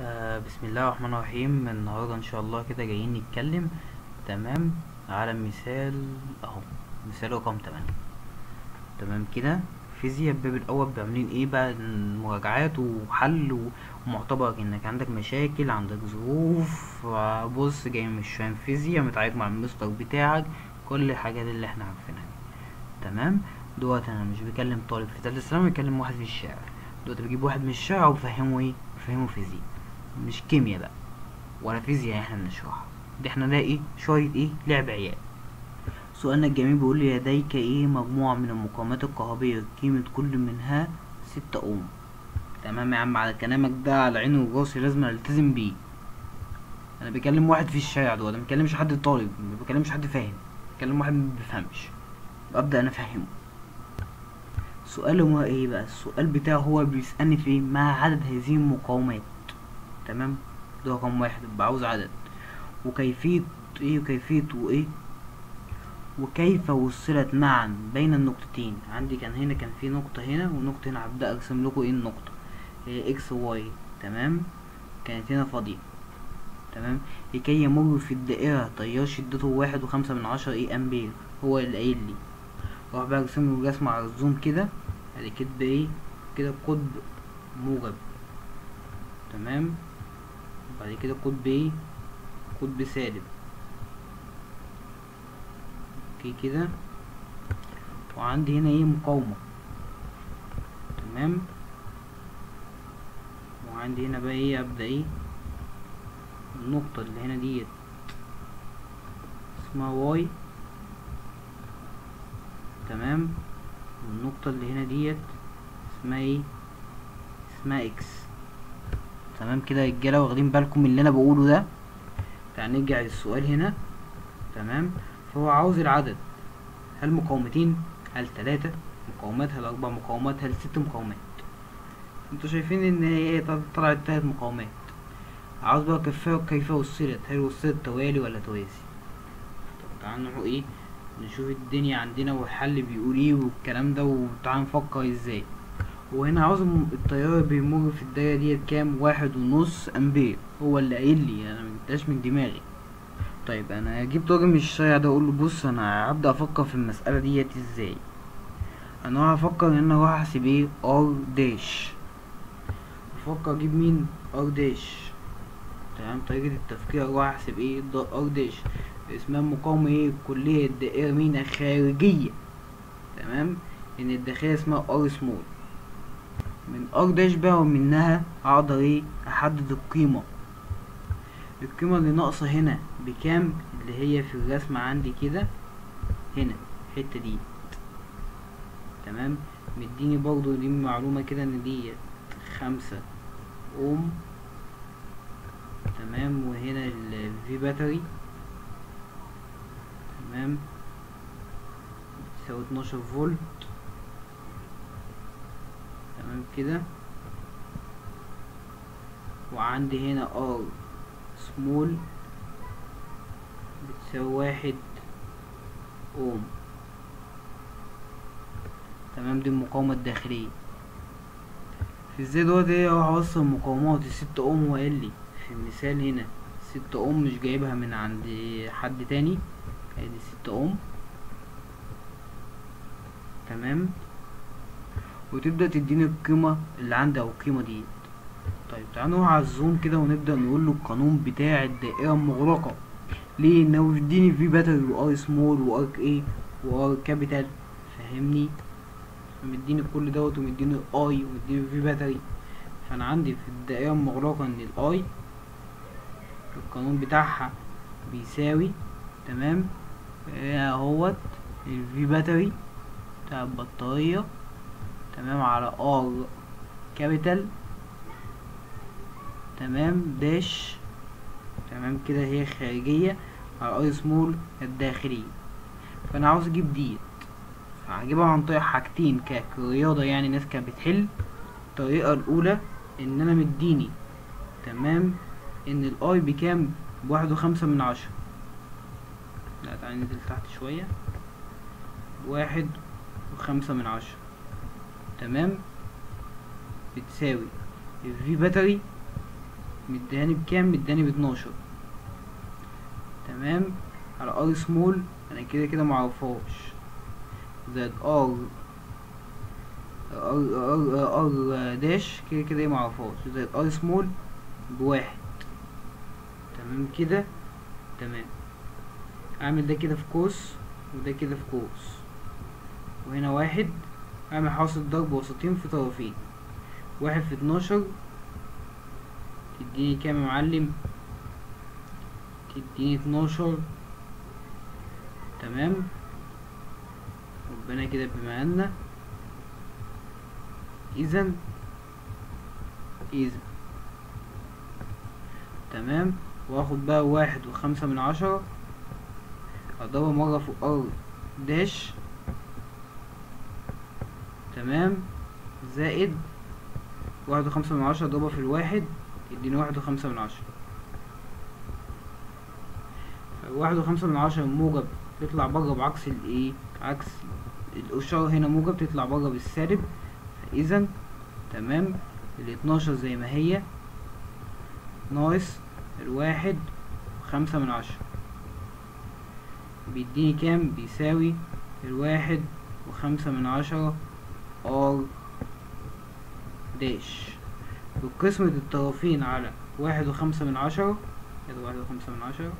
بسم الله الرحمن الرحيم. النهارده ان شاء الله كده جايين نتكلم، تمام، على مثال اهو، مثال رقم 8. تمام كده، فيزياء الباب الاول بعملين ايه بقى؟ مراجعات وحل، ومعتبر انك عندك مشاكل، عندك ظروف، بص جاي مش فاهم فيزياء، متعارك مع المستر بتاعك، كل الحاجات اللي احنا عارفينها. تمام، دوت انا مش بكلم طالب في تالتة ثانوي، بكلم واحد في الشارع. دوت بجيب واحد من الشارع وبفهمه ايه؟ بفهمه فيزياء، مش كيمياء بقى ولا فيزياء احنا بنشرحها دي، احنا نلاقي شوية ايه؟ لعب عيال. سؤالنا الجميل بيقول لي لديك ايه؟ مجموعة من المقاومات الكهربية قيمة كل منها 6 اوم. تمام يا عم، على كلامك ده على عيني وراسي، لازم التزم بيه. انا بكلم واحد في الشارع ده، انا مبكلمش حد طالب، ما بكلمش حد فاهم، بكلم واحد ما بيفهمش، ببدأ انا افهمه. سؤاله هو ايه بقى؟ السؤال بتاعه هو بيسألني في ايه؟ ما عدد هذه المقاومات. تمام، ده رقم 1، يبقى عاوز عدد، وكيفية ايه، وكيفية وايه، وكيف وصلت معا بين النقطتين. عندي كان هنا كان في نقطة هنا ونقطة هنا، هبدأ ارسم لكم ايه النقطة، هي X Y. تمام، كانت هنا فاضية. تمام، لكي يمر في الدائرة تيار شدته 1.5 ايه امبير، هو اللي قايل لي. اروح بقى ارسم له الرسمة على الزوم كده، ادي كده ايه كده قطب موجب، تمام، وبعد كده قطب ايه؟ قطب سالب، okay كده. وعندي هنا ايه؟ مقاومة. تمام، وعندي هنا بقى ايه؟ ابدأ ايه النقطة اللي هنا ديت اسمها Y. تمام، والنقطة اللي هنا ديت اسمها ايه؟ اسمها X. تمام كده يا رجالة، واخدين بالكم من اللي انا بقوله ده؟ تعال نرجع للسؤال هنا. تمام، فهو عاوز العدد، هل مقاومتين، هل 3 مقاومات، هل 4 مقاومات، هل 6 مقاومات؟ انتوا شايفين ان هي ايه؟ طلعت 3 مقاومات. عاوز بقى كيف وصلت، هل وصلت توالي ولا توازي؟ طب تعال نروح ايه نشوف الدنيا عندنا والحل بيقول ايه والكلام ده، وتعال نفكر ازاي. وهنا عاوز التيار بيمر في الدايرة ديت كام؟ 1.5 امبير، هو اللي قايل لي، انا مجبتهاش من دماغي. طيب انا هجيب طاجن من الشارع ده اقول له بص انا هبدأ افكر في المسألة ديت ازاي. انا هفكر ان انا اروح احسب ايه؟ R dash. افكر اجيب مين؟ R dash. تمام، طريقة التفكير اروح احسب ايه؟ R dash، اسمها مقاومة ايه؟ كلية الدائرة مين؟ الخارجية. تمام، ان الداخلية اسمها R small. من R dash بقى ومنها اقدر ايه؟ احدد القيمة. القيمة اللي ناقصة هنا بكام؟ اللي هي في الرسمة عندي كده هنا الحتة دي. تمام، مديني برضو دي معلومة كده ان دي 5 اوم. تمام، وهنا ال V battery، تمام، بتساوي 12 فولت. تمام كده، وعندي هنا R small بتساوي 1 اوم. تمام، دي المقاومة الداخلية. في ازاي دوت ايه؟ اروح اوصل مقاومات 6 اوم، وقال لي في المثال هنا 6 اوم مش جايبها من عند حد تاني، ادي 6 اوم. تمام، وتبدأ تديني القيمة اللي عندي او القيمة دي. طيب تعالوا نروح على الزوم كده ونبدأ نقول له القانون بتاع الدائرة المغلقة. ليه؟ انه بيديني V battery و R small و R ايه و R capital، فاهمني؟ فمديني كل دوت ومديني I ومديني V battery. فانا عندي في الدائرة المغلقة ان ال I القانون بتاعها بيساوي، تمام، اهوت ال V battery بتاع البطارية، تمام، على R capital، تمام، dash، تمام كده، هي خارجية على R small الداخلية. فانا عاوز اجيب ديت، فهجيبها عن طريق حاجتين كرياضة، يعني ناس كانت بتحل. الطريقة الاولى ان انا مديني، تمام، ان ال I بكام؟ ب1.5. لا تعالى ننزل تحت شوية، 1.5. تمام، بتساوي ال V battery مديهاني بكام؟ مديهاني ب12. تمام، على r small انا كده كده معرفهاش، زائد R R R R dash كده كده ايه معرفهاش، زائد r small ب1. تمام كده. تمام، اعمل ده كده في قوس وده كده في قوس، وهنا 1. اعمل حاصل ضرب وسطين في طرفين، 1 في 12 تديني كام يا معلم؟ تديني 12. تمام، ربنا كده بما ان اذا تمام، واخد بقى 1.5 اضربها مرة في R dash. تمام، زائد 1.5 اضربها في 1 يديني 1.5. 1.5 موجب تطلع بره بعكس الايه؟ عكس الاشارة، هنا موجب تطلع بره بالسالب. فاذا تمام، 12 زي ما هي ناقص 1.5 بيديني كام؟ بيساوي 1.5 R dash. بقسمة الطرفين على 1.5، ادي 1.5،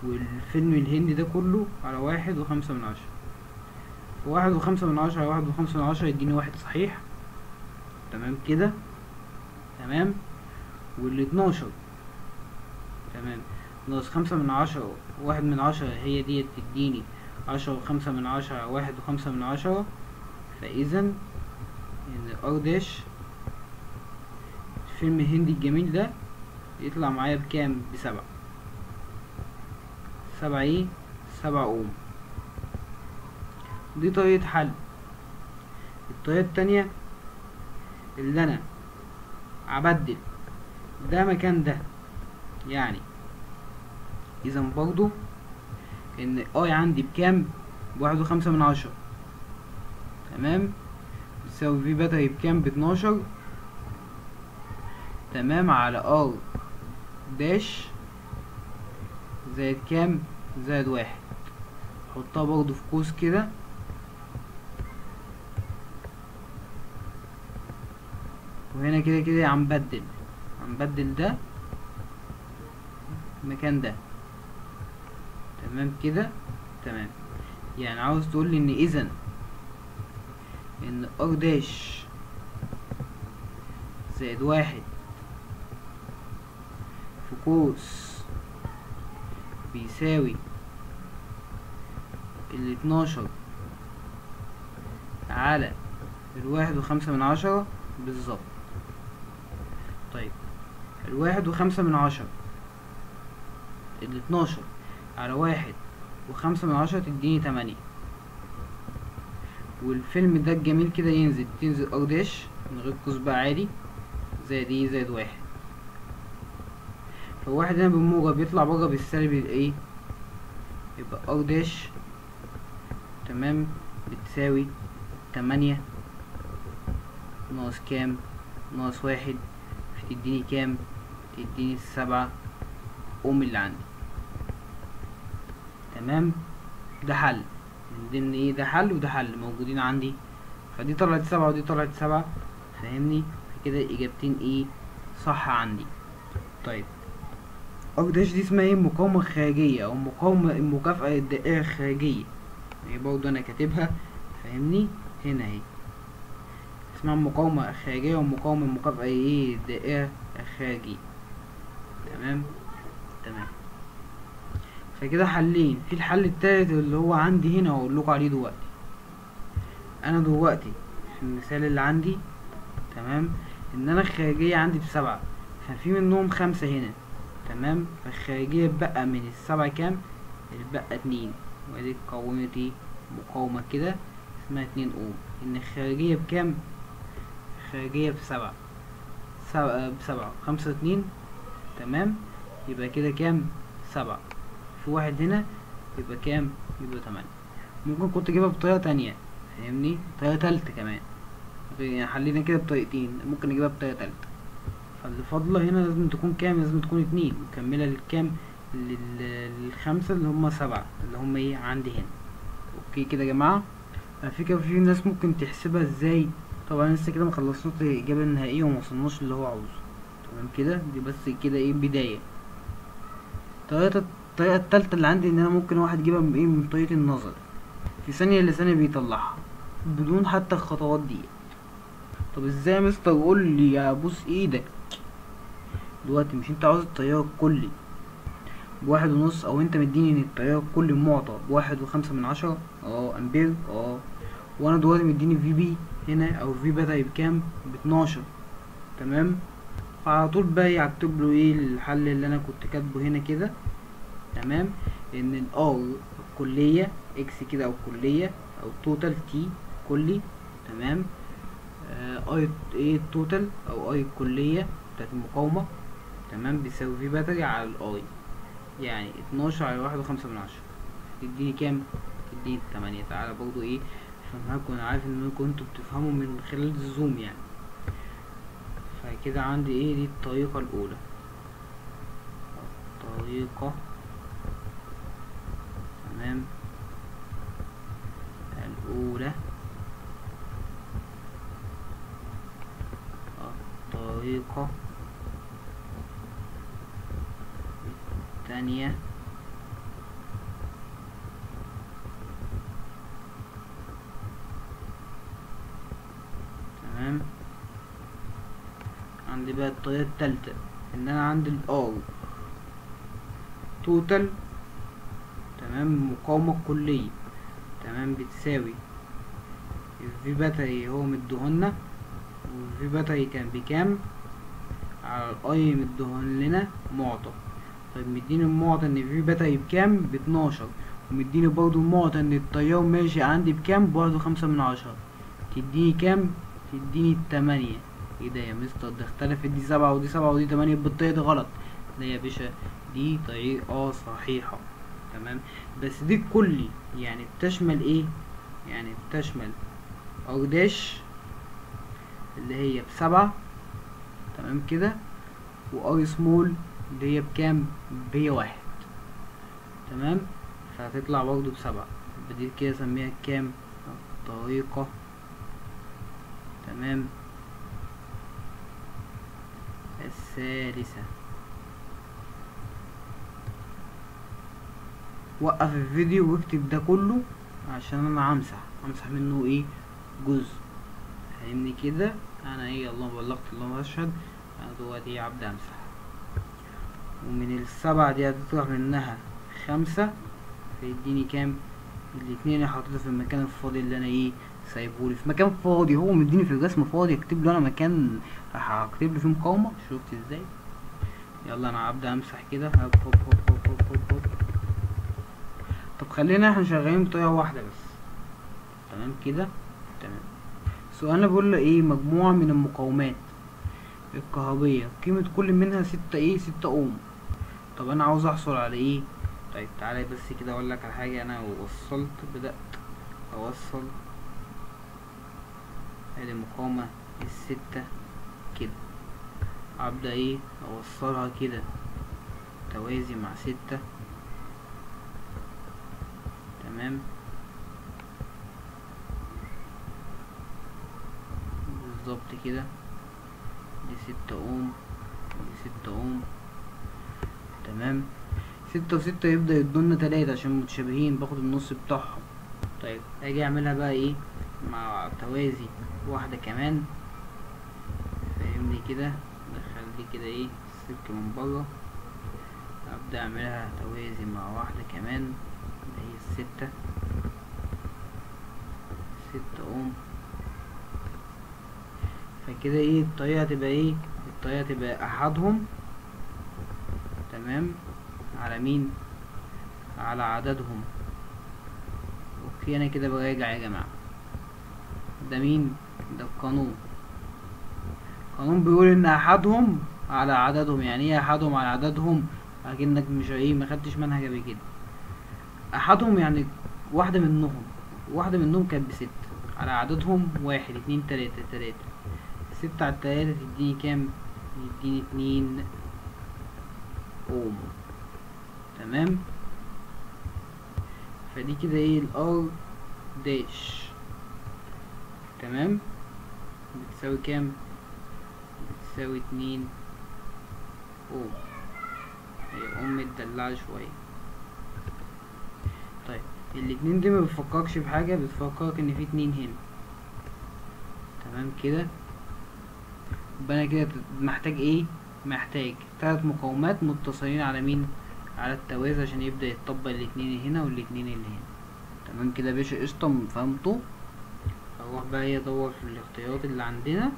والفيلم الهندي ده كله على 1.5. 1.5 على 1.5 يديني 1 صحيح. تمام كده. تمام، وال12 تمام ناقص 5/10 1/10 هي دي تديني 10.5 على 1.5. فإذا إن R dash الفيلم الهندي الجميل ده يطلع معايا بكام؟ ب7. 7 ايه؟ 7 اوم. دي طريقة حل. الطريقة التانية اللي انا ابدل ده مكان ده، يعني اذا برضو ان I عندي بكام؟ ب1.5. تمام، بتساوي V battery بكام؟ ب12. تمام، على R dash زائد كام؟ زائد 1. حطها برضو في قوس كده. وهنا كده كده هنبدل ده مكان ده. تمام كده. تمام، يعني عاوز تقول لي ان اذا ان R dash زائد 1 في قوس بيساوي 12 على 1.5 بالظبط. طيب 1.5 12 على 1.5 تديني 8، والفيلم ده الجميل كده تنزل R dash من غير قوس بقى عادي، زائد ايه؟ زائد 1. فواحد هنا بالموجب بيطلع بره بالسالب الايه؟ يبقى R dash تمام بتساوي 8 ناقص كام؟ ناقص 1، فتديني كام؟ تديني 7 اوم اللي عندي. تمام، ده حل من ضمن ايه؟ ده حل وده حل موجودين عندي، فدي طلعت 7 ودي طلعت 7، فاهمني؟ فكده اجابتين ايه صح عندي. طيب R dash دي اسمها ايه؟ المقاومة الخارجية او مقاومة المكافأة الدائرة الخارجية، هي برضو انا كاتبها فاهمني هنا اهي، اسمها المقاومة الخارجية ومقاومة المكافأة ايه الدائرة الخارجية. تمام. تمام، فكده حلين. في الحل التالت اللي هو عندي هنا هقول لكم عليه دلوقتي. انا دلوقتي في المثال اللي عندي تمام ان انا الخارجية عندي ب7، ففي منهم 5 هنا. تمام، فالخارجية اتبقى من 7 كام؟ اتبقى 2، وادي اتكونت ايه؟ مقاومة كده اسمها 2 اوم. ان الخارجية بكام؟ الخارجية ب7، 7 5 2. تمام، يبقى كده كام؟ 7 في 1 هنا، يبقى كام؟ يبقى 8. ممكن كنت اجيبها بطريقة تانية فاهمني، طريقة تالتة كمان، يعني حلينا كده بطريقتين، ممكن نجيبها بطريقة تالتة. فاللي فاضلة هنا لازم تكون كام؟ لازم تكون 2، مكملة للكام؟ للخمسة اللي هما 7 اللي هما ايه عندي هنا. okay كده يا جماعة. على فكرة في ناس ممكن تحسبها ازاي، طبعا لسه كده مخلصناش الإجابة النهائية وموصلناش اللي هو عاوزه، تمام كده. دي بس كده ايه بداية. الطريقة التالتة اللي عندي ان انا ممكن واحد يجيبها من ايه، من طريقة النظر، في ثانية لثانية بيطلعها بدون حتى الخطوات دي. طب ازاي يا مستر؟ قول لي يا بوس ايدك. دلوقتي مش انت عاوز التيار الكلي ب1.5، او انت مديني ان التيار الكلي معطى ب1.5 امبير، وانا دلوقتي مديني V B هنا او V battery بكام؟ ب12، تمام. فعلى طول بقى هكتب له ايه الحل اللي انا كنت كاتبه هنا كده، تمام، ان ال R الكلية X كده او الكلية او total T كلي، تمام، I ايه ال total او I الكلية بتاعت المقاومة، تمام، بيساوي V battery على ال I، يعني 12 على 1.5، تديني كام؟ تديني 8. تعالى برضو ايه افهمها، انا عارف ان كنتوا بتفهموا من خلال الزوم يعني. فكده عندي ايه، دي الطريقة الاولى، الطريقة تمام الاولى، الطريقة الثانية، تمام. عندي بقى الطريقة التالتة، ان انا عندي ال R total، تمام، المقاومة الكلية، تمام، بتساوي ال V battery هو مديهولنا، وال V battery كان بكام على ال I مديهولنا معطى. طيب مديني المعطى ان V battery بكام؟ ب12، ومديني برضو المعطى ان التيار ماشي عندي بكام؟ ب1.5، تديني كام؟ تديني 8. ايه ده يا مستر؟ ده اختلفت، دي 7 ودي 7 ودي 8، بالطريقة دي غلط. لا يا باشا، دي طريقة صحيحة، تمام، بس دي كلي يعني بتشمل ايه؟ يعني بتشمل R dash اللي هي ب7، تمام كده، و R small اللي هي بكام؟ ب1، تمام، فهتطلع برضو ب7. بدي كده اسميها كام؟ الطريقة، تمام، الثالثة. وقف الفيديو واكتب ده كله عشان انا همسح منه ايه جزء، فاهمني كده؟ انا ايه، اللهم بلغت اللهم اشهد، انا دلوقتي هبدا امسح، ومن ال7 دي هتطلع منها 5، فيديني كام؟ الاتنين اللي حاططها في المكان الفاضي اللي انا ايه سايبهولي في مكان فاضي، هو مديني في الرسم فاضي، اكتب له انا مكان هكتب له فيه مقاومة. شفت ازاي؟ يلا انا هبدا امسح كده، هوب هوب هوب هوب هوب هوب. طب خلينا احنا شغالين بطريقة واحدة بس، تمام كده، تمام. سؤالنا بيقول له ايه؟ مجموعة من المقاومات الكهربية قيمة كل منها 6 ايه؟ 6 اوم. طب انا عاوز احصل على ايه؟ طيب تعالى بس كده اقول لك على حاجة. انا وصلت، بدأت اوصل ادي المقاومة ال6 كده، ابدأ ايه؟ اوصلها كده توازي مع 6، تمام، بالظبط كده. دي 6 اوم، دي 6 اوم، تمام. 6 و6 يبدأ يدونا 3 عشان متشابهين، باخد النص بتاعهم. طيب اجي اعملها بقى ايه مع توازي واحدة كمان، فاهمني كده؟ دخل دي كده ايه السلك من بره، ابدأ اعملها توازي مع واحدة كمان اللي هي 6، 6 اوم. فكده ايه الطريقة تبقى ايه؟ الطريقة تبقى احدهم، تمام، على مين؟ على عددهم. okay انا كده براجع يا جماعة. ده مين؟ ده القانون. القانون بيقول ان احدهم على عددهم. يعني ايه احدهم على عددهم؟ اكنك مش ايه، ما خدتش منهج قبل كده. احدهم يعني واحدة منهم، واحدة منهم كانت ب6، على عددهم 1 2 3 3، 6 على 3 تديني كام؟ يديني 2 اوم. تمام، فدي كده ايه ال R dash. تمام، بتساوي كام؟ بتساوي 2 اوم. هي ام متدلعة شوية. طيب الاتنين دي ما بتفكركش بحاجة، بتفكرك ان في 2 هنا. تمام كده، يبقى انا كده محتاج ايه؟ محتاج 3 مقاومات متصلين على مين؟ على التوازي عشان يبدأ يتطبق الاتنين هنا والاتنين اللي هنا. تمام كده يا باشا، قشطة، فهمتوا؟ اروح بقى ايه ادور في الاختيارات اللي عندنا.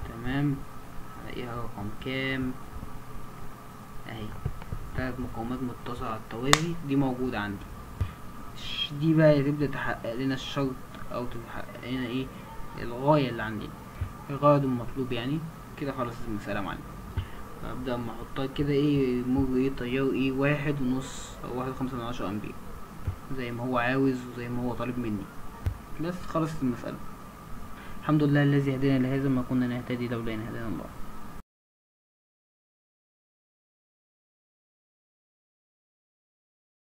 تمام، هلاقيها رقم كام؟ اهي 3 مقاومات متصلة على التوازي، دي موجودة عندي. دي بقى اللي تبدأ تحقق لنا الشرط او تحقق لنا ايه الغاية اللي عندنا، الغرض المطلوب يعني. كده خلصت المسألة يا معلم. ابدأ اما احطها كده ايه، يمر ايه تيار ايه 1.5 او 1.5 امبير زي ما هو عاوز وزي ما هو طالب مني. بس خلصت المسألة. الحمد لله الذي هدانا لهذا، ما كنا نهتدي لولا ان هدانا الله.